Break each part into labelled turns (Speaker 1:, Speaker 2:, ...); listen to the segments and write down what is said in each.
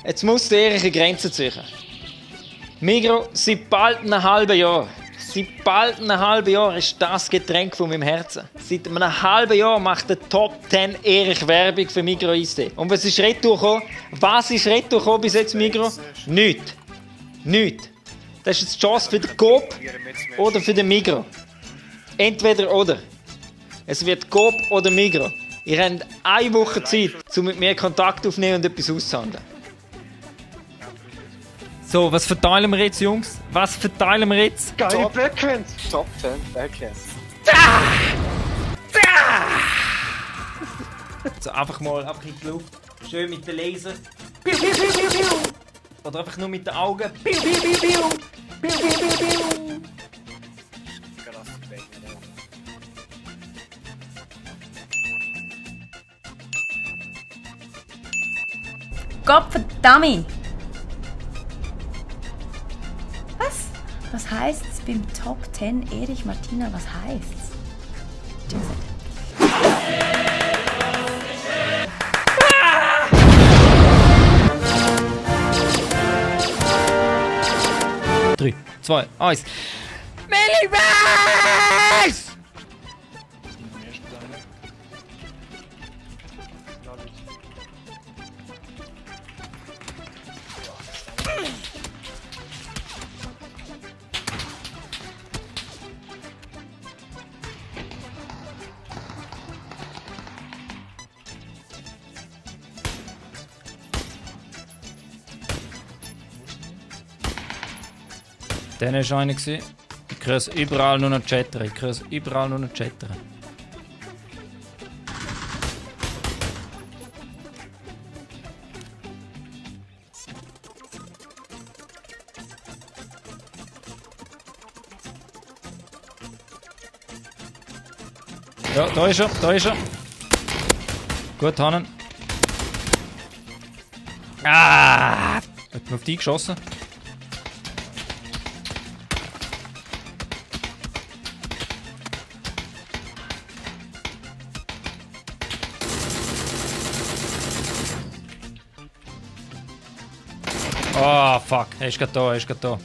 Speaker 1: Jetzt muss der eine Grenze ziehen. Migros, seit bald einem halben Jahr. Seit bald einem halben Jahr ist das Getränk von meinem Herzen. Seit einem halben Jahr macht der Top 10 Erich Werbung für Migros Eistee. Und was ist retour gekommen? Was ist retour gekommen bis jetzt Migros? Nichts. Nichts. Das ist jetzt die Chance für den Coop oder für den Migros. Entweder oder. Es wird Coop oder Migros. Ihr habt eine Woche Zeit, um mit mir Kontakt aufzunehmen und etwas auszuhandeln. So, was verteilen wir jetzt, Jungs? Was verteilen wir jetzt?
Speaker 2: Geile Backhands!
Speaker 3: Top 10 Backhands.
Speaker 1: So, einfach in die Luft. Schön mit den Laser. Piu, piu, piu, piu, piu. Oder einfach nur mit den Augen. Piu, piu, piu, piu. Piu, piu, piu, piu.
Speaker 4: Gottverdammt! Was? Was heißt's beim Top 10 Erich Martina? Was heißt's?
Speaker 1: Drei, zwei, eins. Millibass! Dann war einer. Ich höre es überall nur noch chattern. Ich höre es überall nur noch chattern. Ja, da ist er, da ist er. Gut, Hannen. Ah! Hat man auf die geschossen? Oh, fuck. Er ist gerade da, er ist gerade da.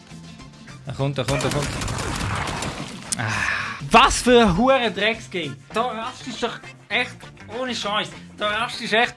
Speaker 1: Er kommt, er kommt, er kommt. Ah. Was für ein hure Drecksgame. Da rastest du doch echt ohne Scheiß. Da rastest du echt...